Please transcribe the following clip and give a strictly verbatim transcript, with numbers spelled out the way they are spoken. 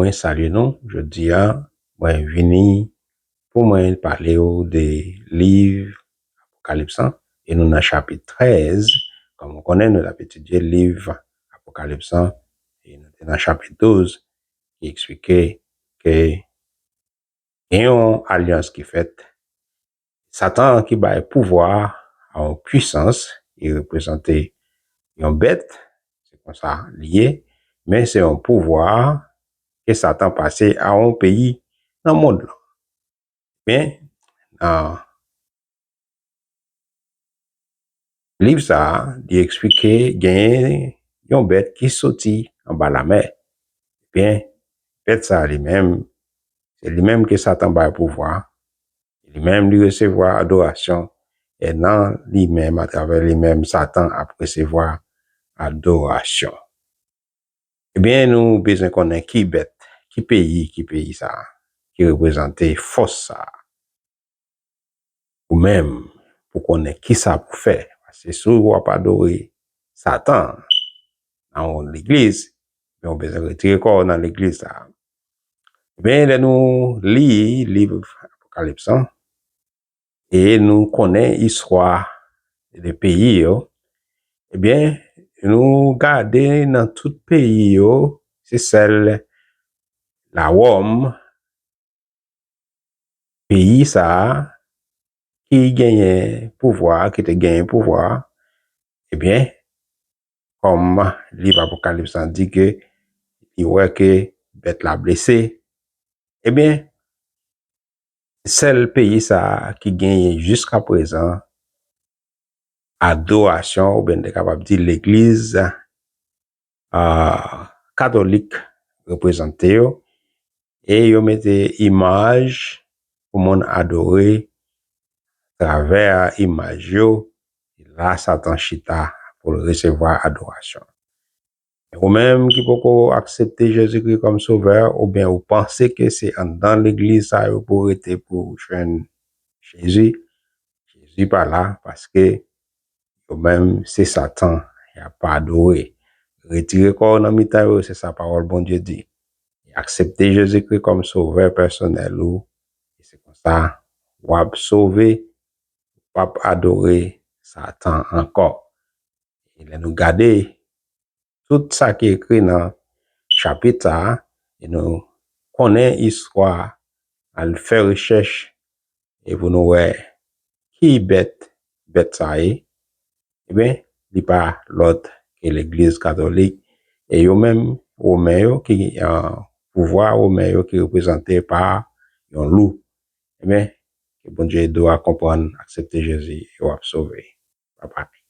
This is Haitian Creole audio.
Mwen salye nou. Jodi a, mwen vini pou mwen pale w de liv Apokalips lan, e nou nan chapit trèz. Kòm ou konnen, nou t ap etidye liv Apokalips lan, e nou te nan chapit douz, ki eksplike ke gen yon alyans ki fèt. Satan ki bay pouvwa a yon pwisans, li reprezante yon bèt, se konsa li ye, men se yon pouvwa ke Satan pase a yon peyi nan mond lan. Men, nan liv sa a, li eksplike genyen yon bèt ki soti anba lamè. Ebyen, bèt sa a li menm, se li menm ke Satan bay pouvwa. Li menm li resevwa adorasyon, e nan li menm, atravè li menm, Satan ap resevwa adorasyon. Ebyen, nou bezwen konnen ki bèt, ki peyi, ki peyi sa a, ki reprezante fòs sa a. Ou menm, pou konnen ki sa pou fè. Paske si w ap adore Satan nan yon legliz, men w bezwen retire kò w nan legliz sa a. Ebyen, lè nou li liv Apokalips lan, e nou konnen istwa de peyi yo, ebyen, nou gade nan tout peyi yo, se sèl Lawòm, peyi sa a, ki genyen pouvwa, ki te genyen pouvwa, ebyen, kòm liv Apokalips lan di ke li wè ke bèt la blese, ebyen, sèl peyi sa a ki genyen jiskaprezan adorasyon, oubyen n te kapab di legliz, ah, katolik reprezante yo, e yo mete imaj pou moun adore atravè imaj yo, la Satan chita pou l resevwa adorasyon. Ou menm ki poko aksepte Jezikri kòm sovè, oubyen ou panse ke se anndan legliz sa yo pou w rete pou w jwenn Jezi, Jezi pa la, paske yo menm se Satan y ap adore. Retire kò w nan mitan yo, se sa pawòl Bondye di. Aksepte Jezikri kòm sovè pèsonèl ou, e se konsa w ap sove, w p ap adore Satan ankò. E lè nou gade tout sa ki ekri nan chapit sa a, e nou konnen istwa, al fè rechèch, e pou nou wè ki bèt, bèt sa ye, ebyen, li pa lòt ke legliz katolik, e yo menm, Women yo, ki, ah, pouvwa Women yo ki reprezante pa yon lou. Ebyen, ke Bondye ede w a konprann, aksepte Jezi, e w ap sove. Bye bye.